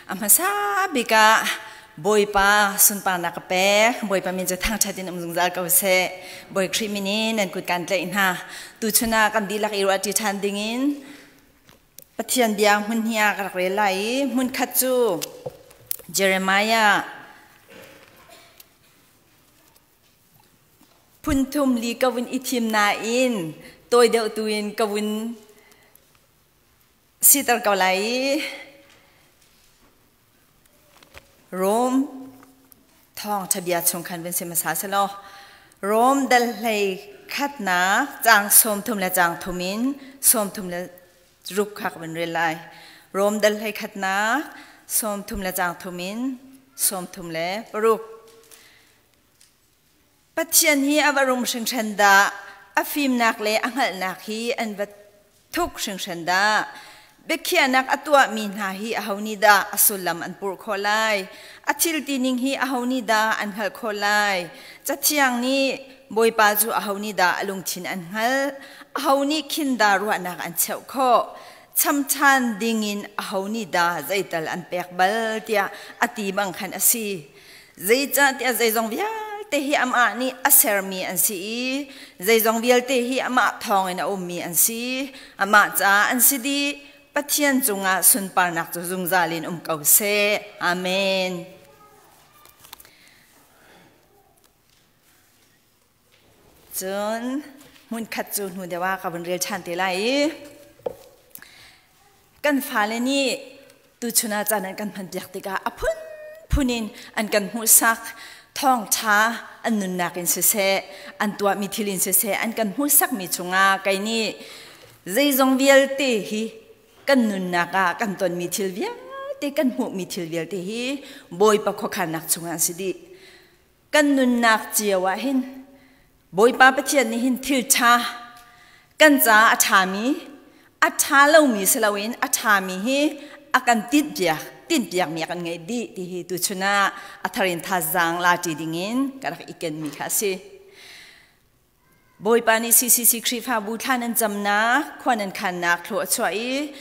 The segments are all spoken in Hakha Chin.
A hmasa bik ah Bawipa sunparnak ka pek. Bawipa min cu thangṭhat in um zungzal ko seh. Bawi Khrih min in nan kut kan tlaih hna. Tuchun ah kan dihlak i ruahṭi ṭhan dingin Pathian bia hmun hi ah ka rak rel lai i hmun khat cu Jeremiah phun thum li ka vun i thim nain tawi deuh tu in ka vun siter ko lai i Rom thawngṭha bia chung khan vun si hmasa selaw Rom dal hlei khatnak caang 30 le caang thum in 36 kha ka vun rel lai. Rom dal hlei khatnak 30 le caang thum in 36. Pathian hi a va rum hringhran dah, a fimnak le a hngalhnak hi an va thuk hringhran dah. Biakhiahnak a tuahmi hna hi aho nih dah a sullam an purh khawh lai? A thil tining hi aho nih dah an hngalh khawh lai? Cathiang nih Bawipa cu aho nih dah a lungthin an hngalh? Aho nih khin dah ruahnak an cheuh khawh? Cham ṭhan dingin aho nih dah zeital an pek bal tiah a ti bang khan a si. Zeicahtiah zeizong vialte hi amah nih a sermi an si i zeizong vialte hi amah thawngin a ummi an si. Amah caah an si dih. Pathian cungah sunparnak cu zungzal in um ko seh. Amen. Cun hmunkhat cu hnu deuh ah ka vun rel ṭhan te lai i kan fale nih tuchun ah caan an kan hmanpiak tikah a phunphun in an kan hmuhsak. Thawngṭha an nunnak in siseh, an tuahmi thil in siseh, an kan hmuhsakmi chungah kei nih zeizong vialte hi kan nunnak ah kan tonmi thil vialte, kan hmuhmi thil vialte hi Bawipa khuakhannak chungah an si dih. Kan nunnak cio ah hin Bawipa Pathian nih hin thil ṭha kan caah a ṭhami, a ṭha lomi si loin a ṭhami hi a kan tinhpiak tinhpiakmi a kan ngeih dih ti hi tuchun ah a thar in thazaang la ṭi dingin ka rak i kenmi kha a si. Bawipa nih CCC Khrihfabu thla nan camnak, khua nan khannak thlua a chuah i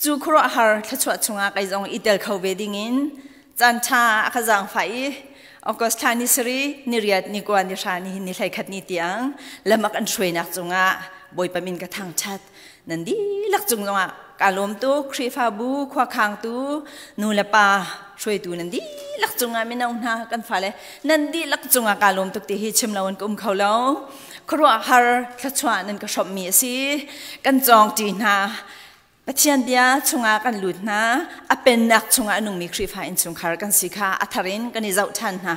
cu khuaruahhar thluachuah chungah kei zong i tel kho ve dingin caan ṭha a ka zaangfah i August thla ni sarih, ni riat, ni kua, ni hra, ni hin ni 11 ni tiang lamak an hruainak cungah Bawipa min ka thangṭhat. Nan dihlak cung zongah kaa lawm tuk. Khrihfabu khuakhangtu nu le pa hruaitu nan dihlak cungah, mino hna kan fale nan dihlak cungah kaa lawm tuk ti hi chim lo in ka um kho lo. Khuaruahhar thluachuah nan ka hrawmhmi a si. Kan cawng ṭi hna. Pathian bia chungah kan lut hna. A pennak chungah a nungmi Khrihfa innchungkhar kan si kha a thar in kan i zoh ṭhan hna.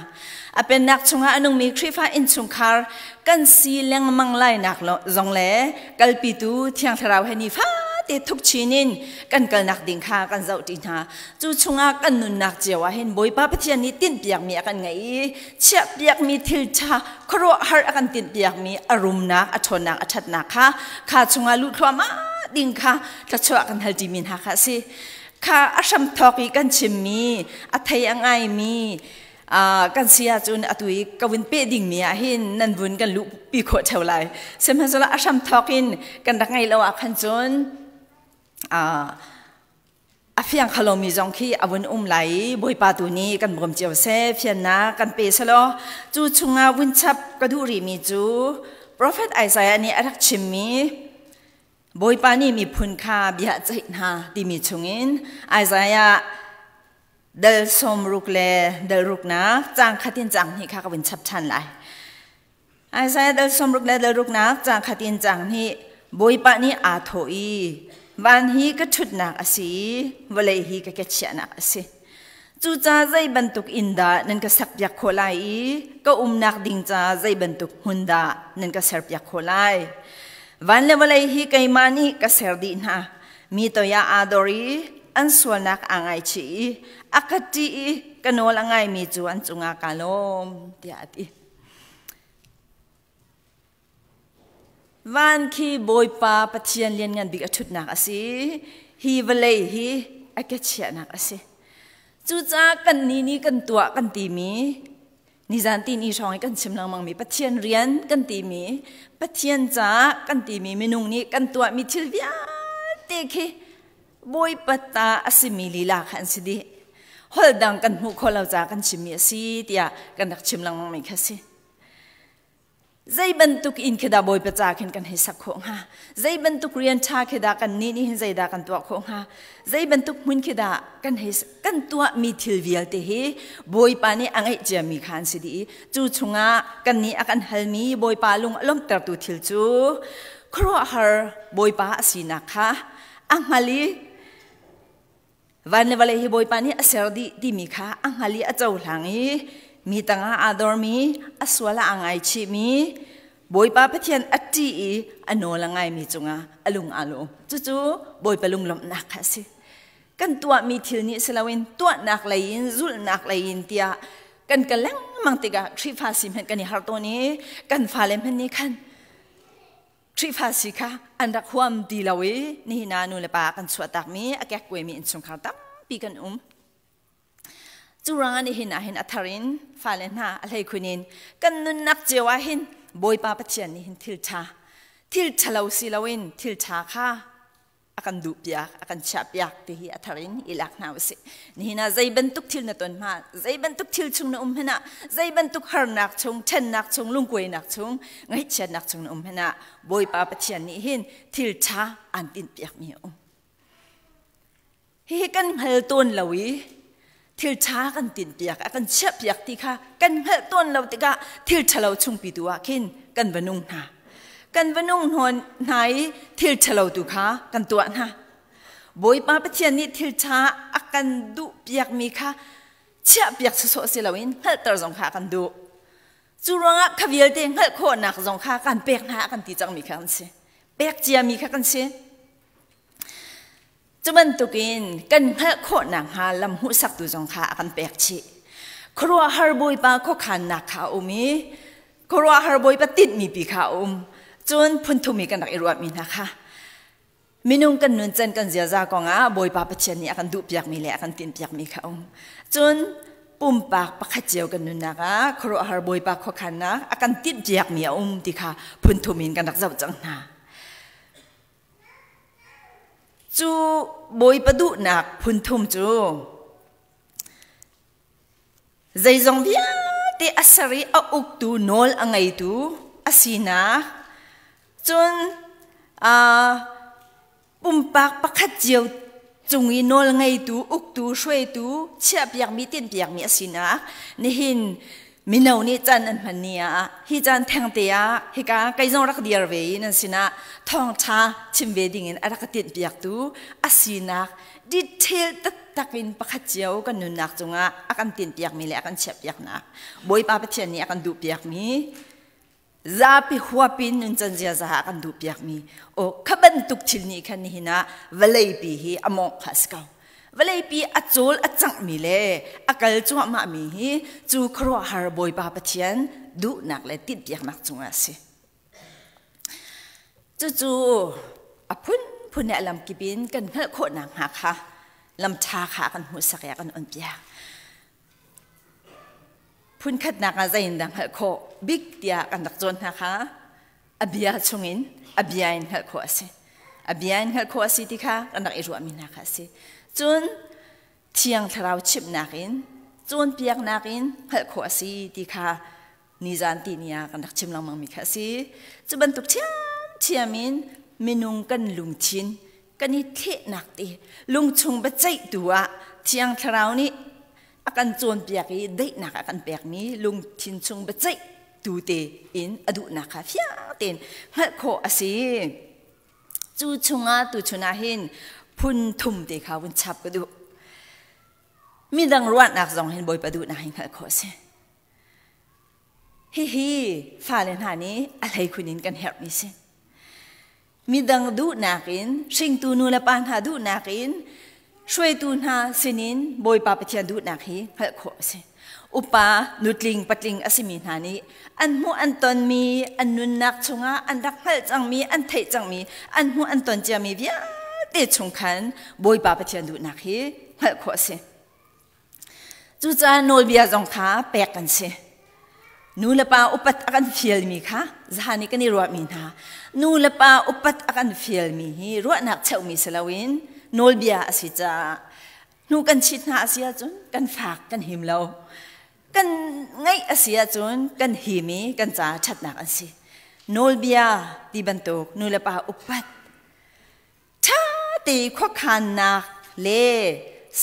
A pennak chungah a nungmi Khrihfa innchungkhar kan si lengmang lainak zong le kalpitu Thiang Thlarau he nifate thuk chin in kan kalnak ding kha kan zoh ṭi hna. Cu chungah kan nunnak cio ah hin Bawipa Pathian nih tinhpiakmi a kan ngeih i chiahpiakmi thil ṭha khuaruahhar a kan tinhpiakmi a rumnak, a ṭhawnnak, a ṭhatnak kha kha chungah luh thluahmah ding kha thluachuah kan hal ṭimi hna kha a si. Kha a hramthawk i kan chimmi, a thei a ngaimi kan si ahcun atu i ka vun peh dingmi ah hin nan vun kan luhpi khawh ṭheo lai. Sihmanhsehlaw a hramthawk in kan rak ngeih lo ah khan cun a fiang kho lomi zong khi a vun um lai i Bawipa tu nih kan bawm cio seh, fiannak kan pe selaw. Cu chungah vun chap ka duh rihmi cu Profet Isaiah nih a rak chimmi Bawipa nih miphun kha bia ceih hna timi chungin Isaiah dal 60 le dal ruknak caang khat in caang hnih kha ka vun chap ṭhan lai. Isaiah dal 60 le dal ruknak caang khat in caang hnih. Bawipa nih aa thawh i, van hi ka ṭhutnak a si i vawlei hi ka kechiahnak a si. Cucaah zei bantuk inn dah nan ka sakpiak khawh lai i ka umnak ding ca zei bantuk hmun dah nan ka serpiak khawh lai? Van le vawlei hi keimah nih ka ser dih hna. Mi toiah aa dor i an sualnak aa ngaichih i a ka ṭih i ka nawl a ngaimi cu an cungah kaa lawm, tiah a ti. Van khi Bawipa Pathian lianngan bik a ṭhutnak a si. Hi vawlei hi a kechiahnak a si. Cucaah kan nih nih kan tuah kan timi, nizan ti ni hrawng i kan chim lengmangmi Pathian rian kan timi, Pathian caah kan timi, minung nih kan tuahmi thil vialte khi Bawipa ta a simi lila kha an si dih. Holh dang kan hmuh khawh lo caah kan chimmi a si tiah kan rak chim lengmang mi kha si. Zei bantuk inn khi dah Bawipa ca khin kan hei sak khawh hnga? Zei bantuk rian ṭha khi dah kan nih nih hin zeidah kan tuah khawh hnga? Zei bantuk hmun khi dah kan hei kan tuahmi thil vialte hi Bawipa nih a ngeih ciami kha an si dih i cu chungah kan nih a kan halmi Bawipa lung a lawmhtertu thil cu khuaruahhar Bawipa a sinak kha a hngal i Van le vawlei hi Bawipa nih a ser dih timi kha a hngal i a cohlang i mi tangah aa dormi, a sual ah aa ngaichihmi, Bawipa Pathian a ṭih i a nawl a ngaimi cungah a lung aa lawm. Cucu Bawipa lunglawmhnak kha a si. Kan tuahmi thil nih si loin tuahnak lei in zulhnak lei in tiah kan kal lengmang tikah Khrihfa si hmanh kan i harh tawn i kan fale hmanh nih khan Khrihfa si kha an rak huam ti lo i nihin ah nu le pa kan chuahtakmi a kekkuaimi innchungkhar tampi kan um. Cu ruangah nihin ah hin a thar in fale hna a hleikhun in kan nunnak cio ah hin Bawipa Pathian nih hin thil ṭha thil ṭhalo si loin thil ṭha kha a kan duhpiak a kan chiahpiak ti hi a thar in i lak hna usih. Nihin ah zei bantuk thil na ton hma, zei bantuk thil chung na um hmanh ah, zei bantuk harnak chung, ṭhennak chung, lungkuainak chung, ngaihchiatnak chung na um hmanh ah, Bawipa Pathian nih hin thil ṭha aan tinhpiakmi a um. Hihi kan hngal tawn lo i thil ṭha kan tinhpiak, a kan chiahpiak ti kha kan hngalh tawn lo tikah thil ṭhalo chungpi tu ah khin kan va nung hna. Kan va nung hna i thil ṭhalo tu kha kan tuah hna. Bawipa Pathian nih thil ṭha a kan duhpiakmi kha chiahpiak sawsawh si loin hngalhter zong kha a kan duh. Cu ruangah kha vialte hngalh khawhnak zong kha kan pek hna a kan ti cangmi kha kan si. Pek ciami kha kan si. Cu bantukin kan hngalh khawh nakhnga lam hmuhsaktu zong kha a kan pek chih. Khuaruahhar Bawipa khuakhannak kha a um i khuaruahhar Bawipa tinhmi pi kha a um. Cun phunthum i kan rak i ruahmi hna kha minung kan nuncan kan ziaza kongah Bawipa Pathian nih a kan duhpiakmi le a kan tinhpiakmi kha a um. Cun pumpak pakhat cio kan nunnak ah khuaruahhar Bawipa khuakhannak a kan tinhpiakmi a um ti kha phunthum in kan rak zoh cang hna. Cu Bawipa duhnak phunthum cu zeizong vialte a ser i a uktu nawl a ngeitu a sinak cun pumpak pakhat cio cung i nawl ngeitu uktu hruaitu chiahpiakmi tinhpiakmi a sinak nihin Mino nih caan an hman ni ah hi caan thengte ah hika kei zong rak dir ve i nan sinah thawngṭha chim ve dingin a rak ka tinhpiaktu a sinak detail taktak in pakhat cio kan nunnak cungah a kan tinhpiakmi le a kan chiahpiaknak Bawipa Pathian nih a kan duhpiakmi zapi huapin nuncan ziaza a kan duhpiakmi aw kha bantuk thil nih khan nihin ah vawleipi hi a mawngh kha a si ko. Vawleipi a cawl a canghmi le a kal cuahmahmi hi cu khuaruahhar Bawipa Pathian duhnak le tinhpiaknak cungah a si. Cucu a phunphun le a lamkip in kan hngalh khawhnak hnga kha lam ṭha kha a kan hmuhsak i a kan onpiak. Phunkhatnak ah zeiindah hngalh khawh bik tiah kan rak cawn hna kha a bia chungin a bia in hngalh khawh a si. A bia in hngalh khawh a si ti kha kan rak i ruahmi hna kha a si. Cun Thiang Thlarau chimhnak in cawnpiaknak in hngalh khawh a si ti kha nizan ti ni ah kan rak chim lengmangmi kha a si. Cu bantuk ṭhiamṭhiam in minung kan lungthin kan i thlehnak te lungchung biaceihtu ah Thiang Thlarau nih a kan cawnpiak i daihnak a kan pekmi lungthin chung biaceih tu te in a duhnak kha fiang tein hngalh khawh a si. Cu chungah tuchun ah hin phun thum te kha vun chap ka duh. Midang ruahnak zong hin Bawipa duhnak hin hngalh khawh a si. Hihi fale hna nih a hleikhun in kan herhmi si. Midang duhnak in, hringtu nu le pa hna duhnak in, hruaitu hna sinin Bawipa Pathian duhnak hi hngalh khawh a si. Upa, nutling, patling a simi hna nih an hmuh an tonmi, an nunnak chungah an rak hngalh cangmi, an theih cangmi, an hmuh an ton ciami vialte chung khan Bawipa Pathian duhnak hi hngalh khawh a si. Cucaah nawlbia zong kha pek kan si. Nu le pa upat a kan fialmi kha zahan i kan i ruahmi hna. Nu le pa upat a kan fialmi hi ruahnak cheuhmi si loin nawlbia a si caah Hnu kan chit hna a si ahcun kan fak kan him lo. Kan ngaih a si ahcun kan him i kan ca ṭhatnak an si. Nawlbia ti bantuk nulepa upat ṭha te khuakhannak le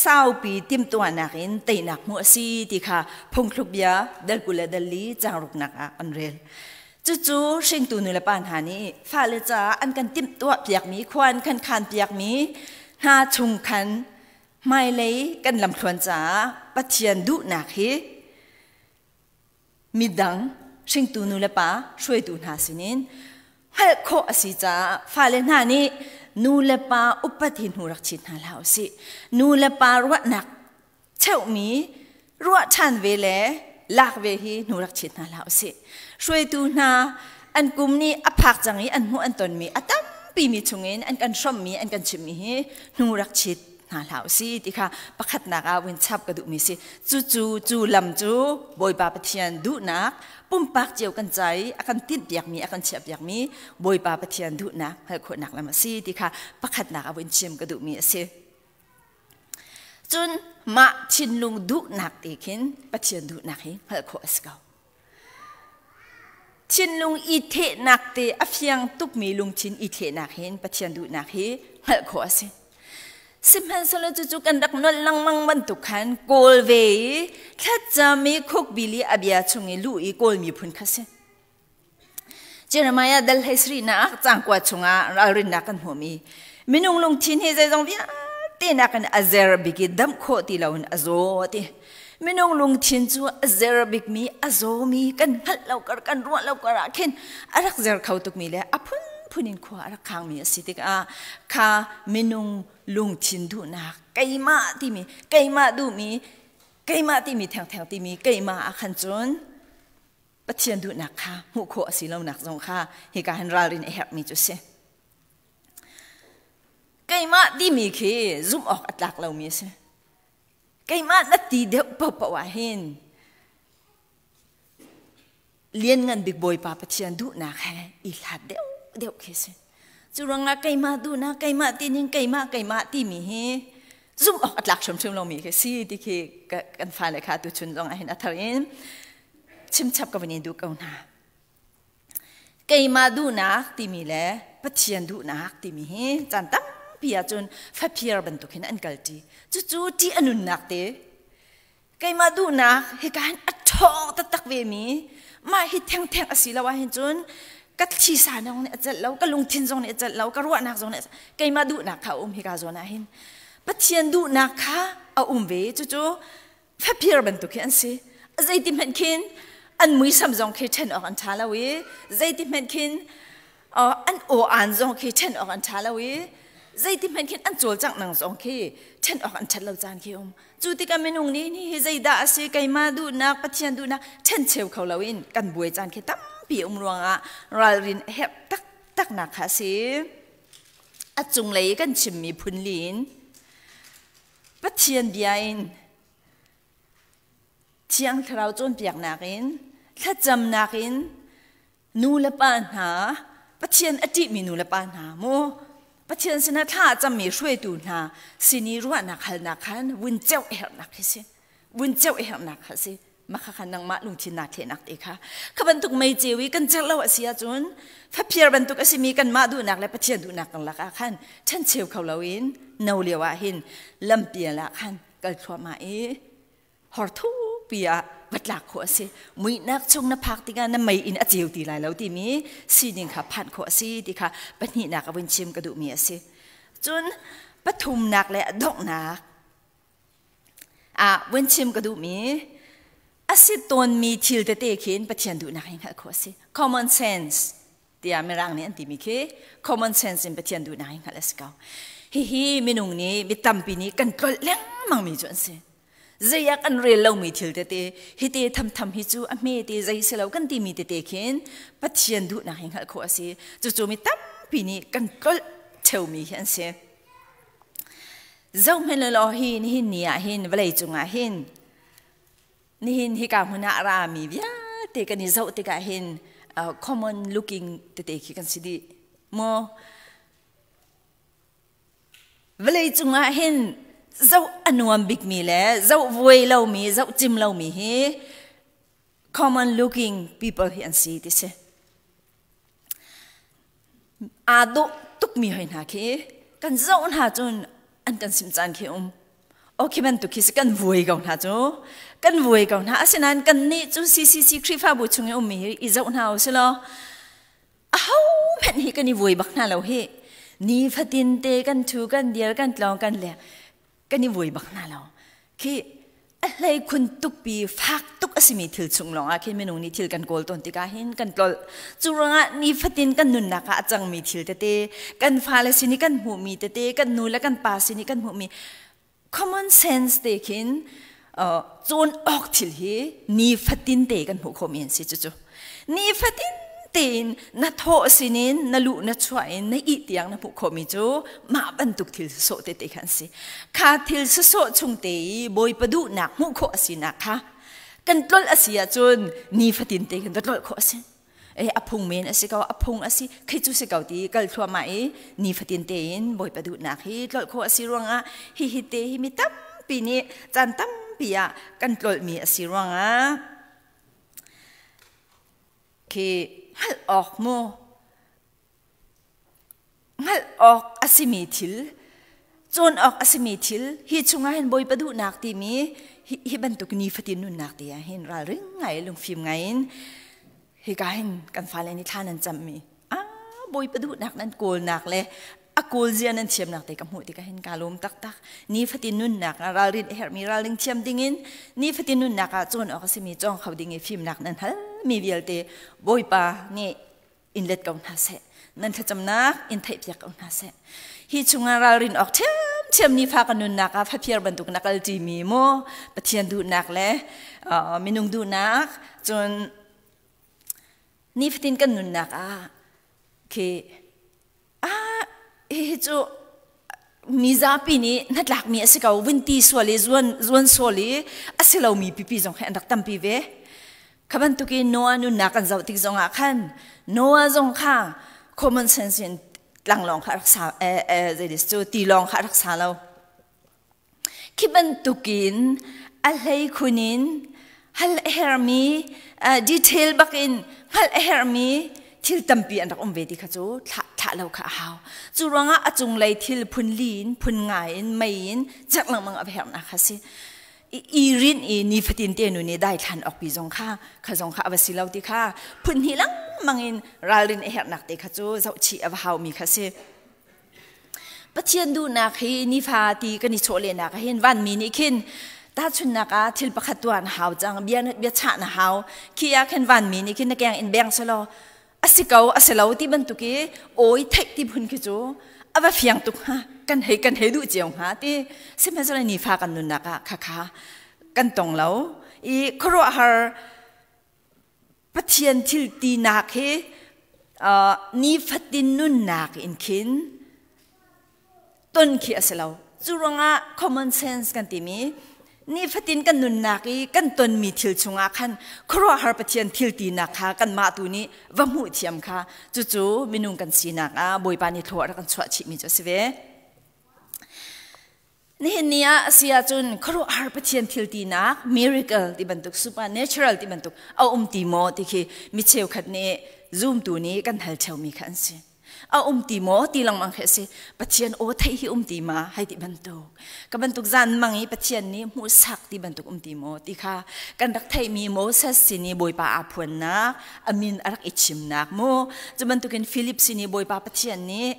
saupi timhtuahnak in teinak hmuh a si ti kha phungthluk bia dal 20 le dal 4 caang ruknak ah an rel. Cucu hringtu nulepa hna nih fale caah an kan timhtuah piakmi, khua an kan khan piakmi hna chung khan hmailei kan lamthluan caah Pathian duhnak hi midang hringtu nulepa hruaitu hna sinin hngalh khawh a si caah fale hna nih nulepa upat hi hnu rak chit hna hlah usih. Nulepa ruahnak cheuhmi ruah ṭhan ve le lak ve hi hnu rak chit hna hlah usih. Hruaitu hna an kum nih a phak cang i an hmuh an tonmi a tampi mi chungin an kan hrawmmi an kan chimmi hi hnu rak chit hna hlah usih ti kha pakhatnak ah vun chap ka duhmi si. Cucu cu lam cu Bawipa Pathian duhnak pumpak cio kan ca i a kan tinhpiakmi a kan chiahpiakmi Bawipa Pathian duhnak hngalh khawhnak lam a si ti kha pakhatnak ah vun chim ka duhmi a si. Cun mah thinlung duhnak te khin Pathian duhnak hi hngalh khawh a si ko. Thinlung i thehnak te a fiang tukmi lungthin i thehnak hin Pathian duhnak hi hngalh khawh a si. Sihmanhsehlaw cucu kan rak nolh lengmang bantuk khan kawl ve i thlacam i khukbil i a bia chung i luh i kawl miphun kha si. Jeremiah dal 13 nak caang kua chungah ralrinnak kan hmuhmi minung lungthin hi zeizong vialte nakin a zer bik i damh khawh ti loin a zaw ti. Minung lungthin cu a zer bikmi a zawmi kan hngalh lo kar kan ruah lo kar ah khin a rak zer kho tukmi le a phunphun in khua a rak khangmi a si tikah kha minung lungthin duhnak keimah timi keimah duhmi keimah timi thengtheng timi keimah ah khan cun Pathian duhnak kha hmuh khawh a si lonak zong kha hika hin ralrin a herhmi cu si. Keimah timi khi zumh awk a tlak lomi a si. Keimah na ti deuh paohpaoh ah hin lianngan bik Bawipa Pathian duhnak he i hlat deuh deuh khi si. Cu ruangah keimah duhnak, keimah tining, keimah keimah timi hi zumh awk a tlak hrimhrim lomi khi si ti khi kan fale kha tuchun zong ah hin a thar in chimchap ka van in duh ko hna. Keimah duhnak timi le Pathian duhnak timi hi caan tampi ahcun faphir bantuk hin an kalṭi. Cucu ṭih a nunnak te. Keimah duhnak hika hin a ṭhawng taktak ve mi mah hi thengtheng a si lo ahhin cun ka thisa zong nih a celh lo, ka lungthin zong nih a celh lo, ka ruahnak zong nih keimah duhnak kha a um hika zawn ah hin. Pathian duhnak kha a um ve. Cucu faphir bantuk hi an si. Zeiti hmanh khin an muisam zong khi ṭhen awk an ṭha lo i zeiti hmanh khin an aw aan zong khi ṭhen awk an ṭha lo i zeiti hmanh khin an cawlcangh nang zong khi ṭhen awk an ṭhat lo caan khi um. Cu tikah minung nih hi zeidah a si keimah duhnak Pathian duhnak ṭhencheu kho loin kan buai caan khi tampi um ruangah ralrin a herh taktaknak kha a si. A cunglei i kan chimmi phun li in Pathian bia in Thiang Thlarau cawnpiaknak in thlacamnak in nu le pa hna Pathian a ṭihmi nu le pa hna mu Pathian sinah thla a cammi hruaitu hna sin i ruahnak halnak khan vun ceuh a herhnak khi si vun ceuh a herhnak kha si mah kha khan nangmah lungthin naa thlehnak te kha kha bantuk mei ceu i kan cerh lo a si ahcun faphir bantuk a simi kanmah duhnak le Pathian duhnak karlak ah khan ṭhencheu kho loin no lio ah hin lampial ah khan kal thluahmah i hor thupi ah va tlak khawh a si. Muihnak chung na phak tikah na mei in a ceu ti lai lo timi sining kha phanh khawh a si ti kha pahnihnak a vun chim ka duhmi a si. Cun pathumnak le a donghnak ah vun chim ka duhmi a si tawnmi thil tete khin Pathian duhnak hi hngalh khawh a si. Common sense tiah Mirang nih an timi khi common sense in Pathian duhnak hi hngalh a si ko. Hihi minung nih mi tampi nih kan tlolh lengmangmi cu an si. Zei ah kan rel lomi thil tete, hi te thamtham hi cu a hme te zei si lo kan timi tete khin Pathian duhnak hi hngalh khawh a si. Cucu mi tampi nih kan tlolh theumi hi an si. Zohhmanh law hi nihin ni ah hin vawlei cungah hin Nihin hika hmun ah a rami vialte kan i zoh tikah hin common looking tete khi kan si dih. Maw vawlei cungah hin Zoh a nuam bikmi le zoh vuai lomi, zoh cim lomi hi common looking people hi an si ti si. Aa dawh tukmi hoi hna khi kan zoh hna cun an kan sim caan khi um. O khi bantuk khi si kan vuai ko hna cu. Kan vuai ko hna. Asinain kan nih cu CCC Khrihfabu chung i ummi hi i zoh hna u si law aho hmanh hi kan i vuai bak hna lo hi. Nifatin te kan thu kan dir kan tlawng kan leng kan i vuai bak hna lo. Khi a hleikhun tukpi fak tuk a simi thil chung lawngah khin minung nih thil kan kawl tawn tikah hin kan tlolh. Cu ruangah nifatin kan nunnak ah a cangmi thil tete, kan fale sin i kan hmuhmi tete, kan nu le kan pa sin i kan hmuhmi common sense te khin cawn awk thil hi nifatin te kan hmuh khawhmi an si cucu. Nifatin tein na thawh sinin na luh na chuah in na ih tiang na hmuh khawhmi cu mah bantuk thil sawsawh tete kha an si. Kha thil sawsawh chung te i Bawipa duhnak hmuh khawh a sinak kha kan tlolh a si ahcun nifatin te khin va tlolh khawh a si. E, a phung men a si ko, a phung a si, khi cu si ko ti kal thluahmah i nifatin tein Bawipa duhnak hi tlolh khawh a si ruangah hihi te hi mi tampi nih caan tampi ah kan tlolhmi a si ruangah Khi hngalh awk mu hngalh awk a simi thil cawn awk a simi thil hi chungah hin Bawipa duhnak timi hi, hi bantuk nifatin nunnak te ah hin ralring ngai lungfim ngai in hika hin kan fale nih thla nan cammi ah Bawipa duhnak nan kawlnak le a kawl zia nan thiamnak te ka hmuh tikah hin kaa lawm taktak. Nifatin nunnak ah ralrin a herhmi ralring thiam dingin nifatin nunnak ah cawn awk a simi cawng kho ding i fimnak nan halmi vialte Bawipa nih in let ko hna seh. Nan thlacamnak in theihpiak ko hna seh. Hi chungah ralrin awk ṭhiamṭhiam nifa ka nunnak ah faphir bantuk na kal ṭimi maw Pathian duhnak le minung duhnak cun nifatin kan nunnak ah khi ah hihi cu mizapi nih hnatlakmi a si ko vun ti sual i zuan zuan sual i a si lomi pipi zong hi an rak tampi ve kha bantukin Noah nunnak kan zoh tik zongah khan Noah zong kha common sense in tlanglawng kha rak sa eh, eh, zeitis cu tilawng kha rak sa lo Khi bantukin a hleikhun in hal a herhmi detail bakin hngalh a herhmi thil tampi an rak um ve ti kha cu thlah, thlah lo kha a hau. Cu ruangah a cunglei thil phun li in, phun nga in, mei in cerh lengmang a va herhnak kha si. I rinh i nifatin te nu nih daithlan awkpi zong kha kha zong kha a va si lo ti kha phun hnih lengmang in ralrin a herhnak te kha cu zohchih a va haumi kha si. Pathian duhnak hi nifa ti kan i chawhlehnak ah hin vanmi nih khin tahchunhnak ah thil pakhat tuah na hau cang bia bia chah na hau khi ah khin vanmi nih khin na keng in beng selaw a si ko a si lo ti bantuk i awi theih ti phun khi cu a va fiang tuk hnga kan hei kan hei duh cio hnga ti sihmanhsehlaw nifa kan nunnak ah khakha kan tong lo i khuaruahhar Pathian thil tinak hi nifatin nunnak in khin ton khi a si lo. Cu ruangah common sense kan timi nifatin kan nunnak i kan tonmi thil chungah khan khuaruahhar Pathian thil tinak kha kanmah tu nih va hmuh thiam kha cucu minung kan sinak ah Bawipa nih thlua a rak kan chuah chihmi cu a si ve. Nihin ni ah a si ahcun khuaruahhar Pathian thil tinak miracle ti bantuk supernatural ti bantuk a um ti maw ti khi mi cheukhat nih zumtu nih kan hal theumi kha an si. A um ti maw ti lengmang khi a si. Pathian aw theih hi um ti ma hei ti bantuk. Ka bantuk zan mang i Pathian nih hmuhsak ti bantuk um ti maw ti kha kan rak theihmi Moses sin i Bawipa aa phuannak a min a rak i chimnak mu. Cu bantukin Philip sin i Bawipa Pathian nih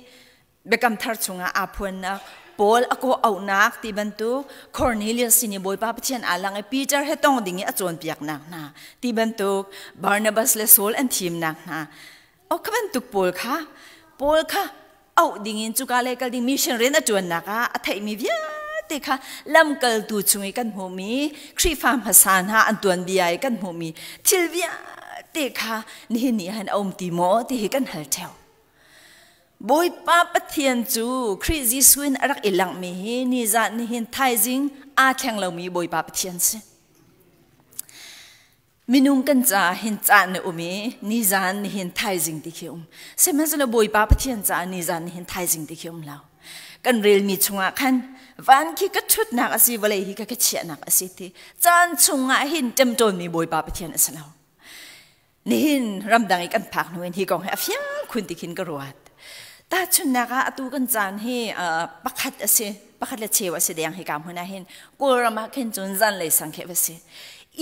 Biakam Thar chungah aa phuannak Paul a kawh auhnak ti bantuk Cornelius sin i Bawipa Pathian aa lang i Peter he tong ding i a cawnpiaknak hna ti bantuk Barnabas le Saul an thimnak hna o kha bantuk Paul kha Paul kha auh dingin cuka lei kal ding mission rian a ṭuannak ah a theihmi vialte kha lamkaltu chung i kan hmuhmi Khrihfa hmasa hna an tuanbia i kan hmuhmi thil vialte kha nihin ni ah hin a um ti maw ti hi kan hal ṭheo. Bawipa Pathian cu Khrih Jesuh in a rak i langhmi hi nizan nihin thaizing aa thleng lomi Bawipa Pathian si. Minung kan caah hin caan a um i nizan nihin thaizing ti khi um. Sihmanhsehlaw Bawipa Pathian caah nizan nihin thaizing ti khi um lo. Kan relmi chungah khan van khi ka ṭhutnak a si, vawlei hi ka ka chiahnak a si ti caan chungah hin ṭemṭawnmi Bawipa Pathian a si lo. Nihin ramdang i kan phak hnu in hi kong hi a fiang khun ti khin ka ruat. Tahchunhnak ah atu kan caan hi pakhat a si, pakhat le cheu a si deng hi ka hmun ah hin Kawlram ah khin cun zanlei sang khi a si.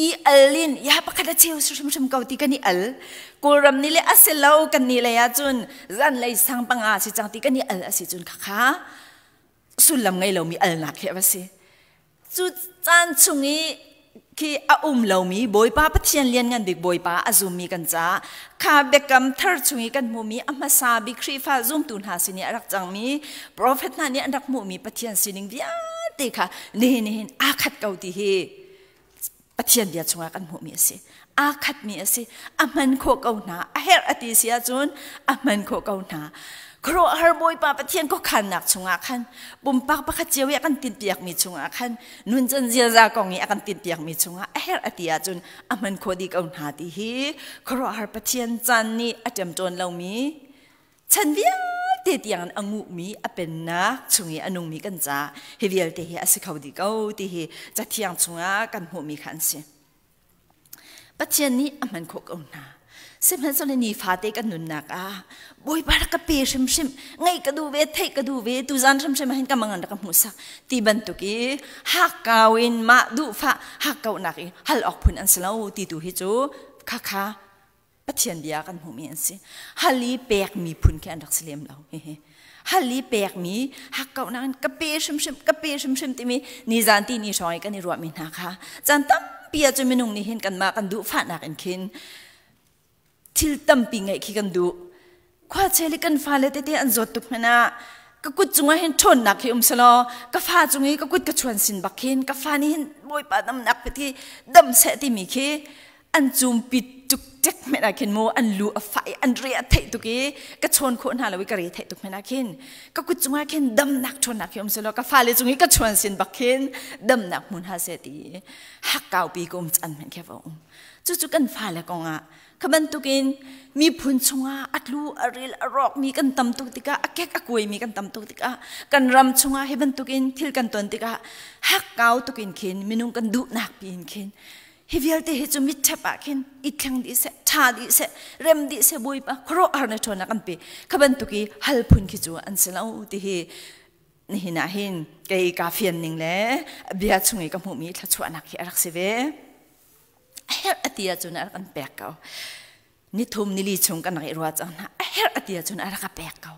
I al in ya pakhat le cheu si hrimhrim ko ti kan i al. Kawlram ni le a si lo kan ni lei ah cun zanlei sang panga si cang ti kan i al a si cun khakha sullam ngei lomi alnak khi a va si. Cu caan chung i khi a um lomi Bawipa Pathian lianngan bik Bawipa a zummi kan caah kha biakam thar chung i kan hmuhmi a hmasa bik Khrihfa zumtu hna sin i a rak cangmi profet hna nih an rak hmuhmi Pathian sining vialte kha nihin nihin aa khat ko ti hi Pathian bia chungah kan hmuhmi a si. Aa khatmi a si. A hman khawh ko hna. A herh a ti si ahcun a hman khawh ko hna. Khuaruahhar Bawipa Pathian khuakhannak chungah khan pumpak pakhat cio i a kan tinhpiakmi chungah khan nuncan ziaza kong i a kan tinhpiakmi chungah a herh a ti ahcun a hman khawh dih ko hna ti hi khuaruahhar Pathian caan nih a ṭemṭawn lomi chan vialte tiang in a nguhmi a pennak chung i a nungmi kan ca hi vialte hi a si kho dih ko ti hi cathiang chungah kan hmuhmi kha an si. Pathian nih a hman khawh ko hna. Sihmanhsehlaw nifate kan nunnak ah Bawipa rak ka pe hrimhrim, ngaih ka duh ve, theih ka duh ve, tuzan hrimhrim ah hin ka mangan rak ka hmuhsak ti bantuk i hakkau in mah duhfah hakkauhnak i hal awk phun an si lo ti tu hi cu khakha Pathian bia kan hmuhmi an si. Hal i pekmi phun khi an rak si lem lo. Hal i pekmi hakkauhnak in ka pe hrimhrim, ka pe hrimhrim timi nizan ti ni hrawng i kan i ruahmi hna kha caan tampi ah cun minung nih hin kanmah kan duhfahnak in khin thil tampi ngeih khi kan duh. Khuachel i kan fale tete an zawt tuk hmanh ah ka kut cungah hin ṭhawnnak hi um selaw ka fa cung i ka kut ka chuan sin bak khin ka fa nih hin Bawipa damnak pe ti dam seh timi khi an cumpi tuk tek hmenh ah khin mu an lu a fah i an re a theih tuk i ka chawn khawh hna lo i ka re theih tuk hmenh ah khin ka kut cungah khin damnak ṭhawnnak hi um selaw ka fale cung i ka chuan sin bak khin damnak hmun ha seh ti hakkaupi ka um can hmenh khi va um. Cucu kan fale kong ah kha bantukin miphun chungah a tlu a ril a rawkmi kan tam tuk tikah, a kek a kuaimi kan tam tuk tikah, kan ram chungah hi bantukin thil kan ton tikah hakkau tukin khin minung kan duhnak piin khin hi vialte hi cu mitṭhep ah khin i thleng dih seh, ṭha dih seh, rem dih seh, Bawipa khuaruahhar na ṭhawnnak kan pe. Kha bantuk i hal phun khi cu an si lo ti hi nihin ah hin kei kaa fian ning le bia chung i ka hmuhmi thluachuahnak hi a rak si ve. A herh a ti ahcun a rak kan pek ko. Nithum nili chung kan rak i ruah cang hna. A herh a ti ahcun a rak ka pek ko.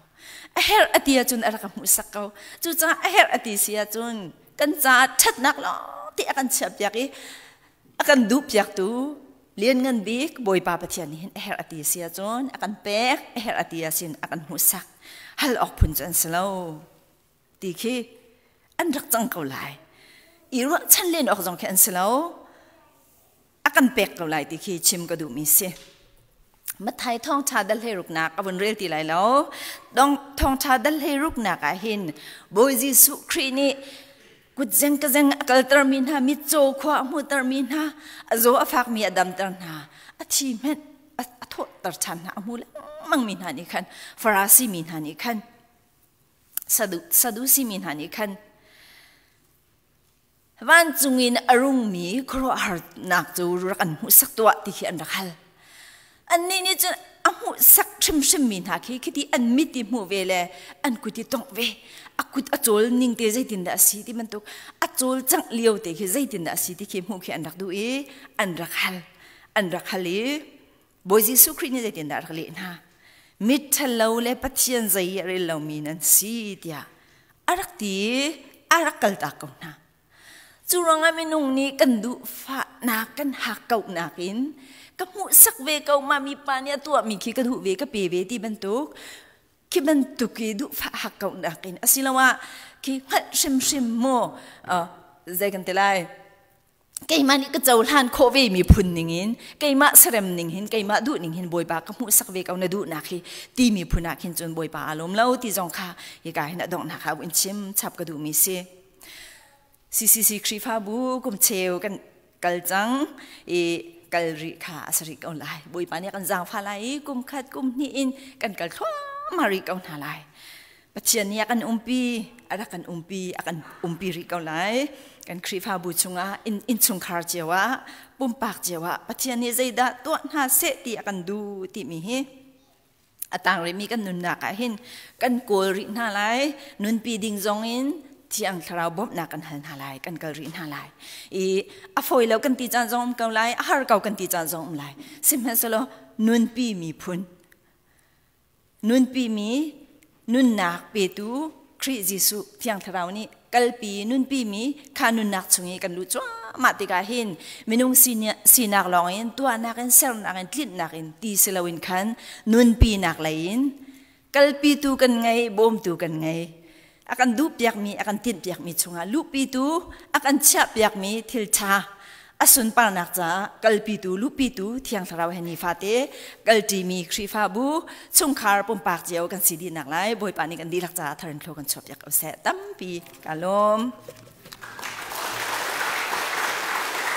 A herh a ti ahcun a rak ka hmuhsak ko. Cucaah a herh a ti si ahcun kan caah ṭhatnak lawng te a kan chiahpiak i a kan duhpiaktu Lianngan Bik Bawipa Pathian nih hin a herh a ti si ahcun a kan pek, a herh a ti ahcun a kan hmuhsak. Hal awk phun cu an si lo ti khi an rak cang ko lai. I ruahchan len awk zong khi an si lo. A kan pek ko lai ti khi chim ka duhmi si. Matthai thawngṭha dal hleiruknak a vun rel ti lai lo. Dong thawngṭha dal hleiruknak ah hin Bawi Jesuh Khrih nih kutzeng ka zeng a kaltermi hna, mitcaw khua a hmuhtermi hna, a zaw a fakmi a damter hna, a thi hmenh a thawhter ṭhan hna, a hmu lengmangmi hna nih khan, Farasi mi hna nih khan, Sadusi mi hna nih khan, vancung in a rungmi khuaruahharnak cu rak an hmuhsak tuah ti khi an rak hal. Annih nih cun a hmuhsak hrimhrimmi hna khi khiti an mit i hmuh ve le an kut i tongh ve, a kut a cawl ning te zeitindah a si ti bantuk, a cawlcangh lio te khi zeitindah a si ti khi hmuh khi an rak duh i an rak hal. An rak hal i Bawi Jesuh Khrih nih zeitindah a rak leh hna? Mitṭhalo le Pathian zei i a rel lomi nan si tiah a rak ti i a rak kaltak ko hna. Cu ruangah minung nih kan duhfahnak, kan hakkauhnak in ka hmuhsak ve ko, mah mipa nih a tuahmi khi ka duh ve, ka pe ve ti bantuk, khi bantuk i duhfah hakkauhnak in asiloah khi hngalh hrimhrim maw zei kan ti lai, keimah nih ka cohlan khawh ve mi phun ning in, keimah serem ning hin, keimah duh ning hin Bawipa ka hmuhsak ve ko na duhnak hi ti mi phun ah khin cun Bawipa aa lawm lo ti zong kha hika hin a donghnak ah in chim chap ka duhmi si. CCC Khrihfabu kum cheu kan kal cang i kal rih kha a si rih ko lai. Bawipa nih kan zaangfah lai i kum khat kum hnih in kan kal thluahmah rih ko hna lai. Pathian nih a kan umpi, a rak kan umpi, a kan umpi rih ko lai. Kan Khrihfabu chungah, innchungkhar cio ah, pumpak cio ah Pathian nih zeidah tuah hna seh ti a kan duh timi hi a tang rihmi kan nunnak ah hin kan kawl rih hna lai. Nunpi ding zong in Thiang Thlarau bawmhnak kan hal hna lai, kan kal rih hna lai. I a fawi lo kan ti caan zong um ko lai, a har ko kan ti caan zong um lai. Sihmanhsehlaw nunpi miphun, nunpi mi nunnak petu Khrih Jesuh Thiang Thlarau nih kalpi nunpi mi kha nunnak chung i kan luh cuahmah tikah hin minung sinak lawng in tuahnak in sernak in tlinhnak in ti si loin khan nunpinak lei in kalpitu kan ngei, bawmtu kan ngei. A kan duhpiakmi, a kan tinhpiakmi chungah luhpitu, a kan chiahpiakmi thil ṭha a sunparnak caah kalpitu, luhpitu Thiang Thlarau he nifate kalṭimi Khrihfabu chungkhar pumpak cio kan si dihnak lai Bawipa nih kan dihlak caah thar in thlaw kan chuahpiak ko seh. Tampi ka lawm.